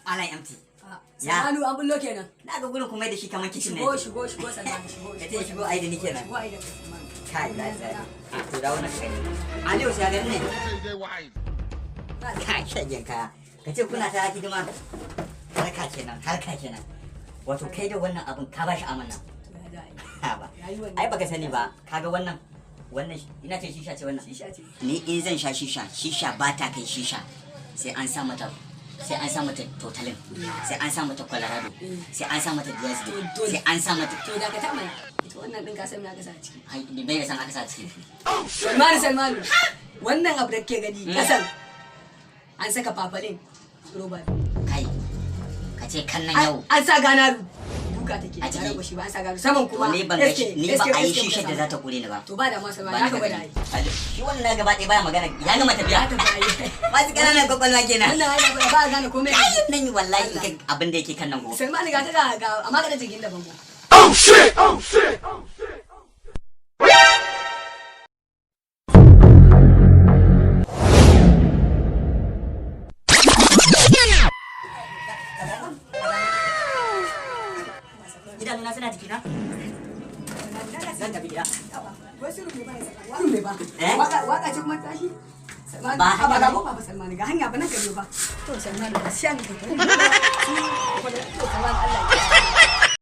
Malam MT. Ya. Salmanu, an bullo kenan. Na ga gurin kuma da shi kamar kitchen ne. Shigo, shigo, shigo, Salmanu, shigo. Ka ce shigo ai da ni kenan. Shigo ai da kai, Salmanu. Kai, na tsaya. A to, dawo na kai. Aliyu, sai garin ne. Kai, shagen kaya. Ka ce kuna ta hidima. Harka kenan, harka kenan. Wato kai da wannan abun ka bashi amana. To, ya za a yi? Ha ba. Rayuwar ne. Ai baka sani ba, kaga wannan, wannan ina ce shisha ce wannan. Shisha ce. Ni in zan sha shisha, shisha ba ta kai shisha. Sai an sa mata totalin, sai an sa mata Colorado, sai an sa mata DSD, To, sai an sa mata To, dakata mana. Ita wannan din ka san me aka sa a ciki? Ai, bai da san aka sa ciki. Salmanu, Salmanu. Wannan abu da kake gani kasan an saka fafalin roba. Kai, ka ce kan nan yau. An sa ganaru. Duka take. A ciki? Ba shi ba, an sa ganaru. Saman kuma To, ni ban ga SK, ni ba SK, a yi SK shishar da muka za sa. ta kure ni ba. To, ba da ma, Salmanu, Ba ni haka ka gwada gani. ai. Shi wannan na gaba ɗaya baya magana, ya gama tafiya. Ya tafi ai. Masu ƙananan kwakwalwa kenan. Wannan ai ba a gane komai. Kai nan wallahi in ka abin da yake kan nan gobe. Salmanu, ga ta ga amma ga da jirgin da bango. Oh shit! Oh shit! Oh shit! Idanuna suna jikina. Zan tafi gida. Wasu rume ba ya saka. Rume ba. Eh? Waka waka ce kuma tashi. Salmanu, Ba ba hanya ga ba. ba Salmanu, ga hanya ba nan ka biyo ba. To Salmanu, ba shan ka. To Salmanu, Allah ya